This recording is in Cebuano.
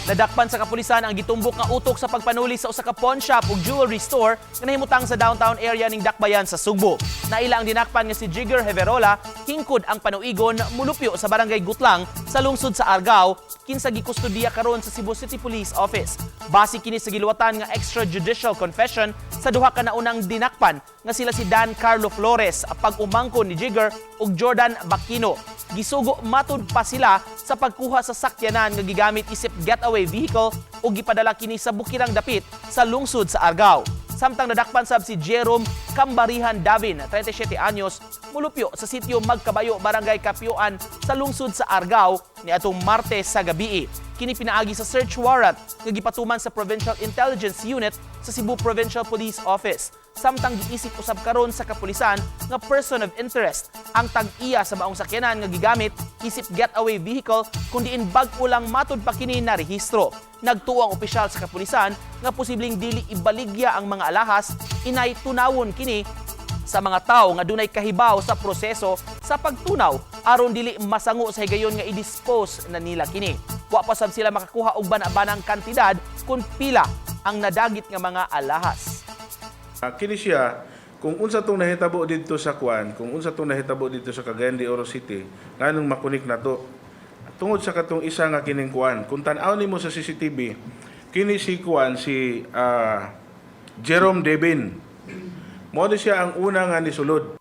Nadakpan sa kapulisan ang gitumbok nga utok sa pagpanuli sa usa ka pawn shop ug jewelry store nga nahimutang sa downtown area ning Dakbayan sa Sugbo. Naila ang dinakpan nga si Jigger Heverola, hingkod ang panuigon, mulupyo sa Barangay Gutlang sa lungsod sa Argao, kinsa gikustudiya karon sa Cebu City Police Office. Base kini sa giluwatan nga extrajudicial confession sa duha ka naunang dinakpan nga sila si Dan Carlo Flores, pag-umangkon ni Jigger, ug Jordan Bakino. Gisugo matud pa sila sa pagkuha sa sakyanan nga gigamit isip getaway vehicle ug gipadala kini sa bukirang dapit sa lungsod sa Argao. Samtang nadakpan sab si Jerome Cambarihan Davin, 37 anyos, mulupyo sa sitio Magkabayo, Barangay Kapioan sa lungsod sa Argao niadtong Martes sa gabii. Kini pinaagi sa search warrant nga gipatuman sa Provincial Intelligence Unit sa Cebu Provincial Police Office. Samtang giisip usab karon sa kapulisan nga person of interest ang tag-iya sa maong sakyanan nga gigamit isip getaway vehicle, kung diin bag-o lang matud pa kini na rehistro. Nagtuo ang opisyal sa kapulisan nga posibleng dili ibaligya ang mga alahas, inay tunawon kini sa mga tao nga dunay kahibaw sa proseso sa pagtunaw aron dili masango sa higayon nga i-dispose na nila kini. Wa pa sab sila makakuha og bana-banang kantidad kung pila ang nadagit nga mga alahas. Kini siya, kung unsa tong nahitabo didto sa kwan, kung unsa tong nahitabo didto sa Cagayan de Oro City, nganong makunik nato. Tungod sa katong isa nga kining kwan, kung tan-aw nimo sa CCTV, kini si kwan, si Jerome Devin. Mao ni siya ang una nga nisulod.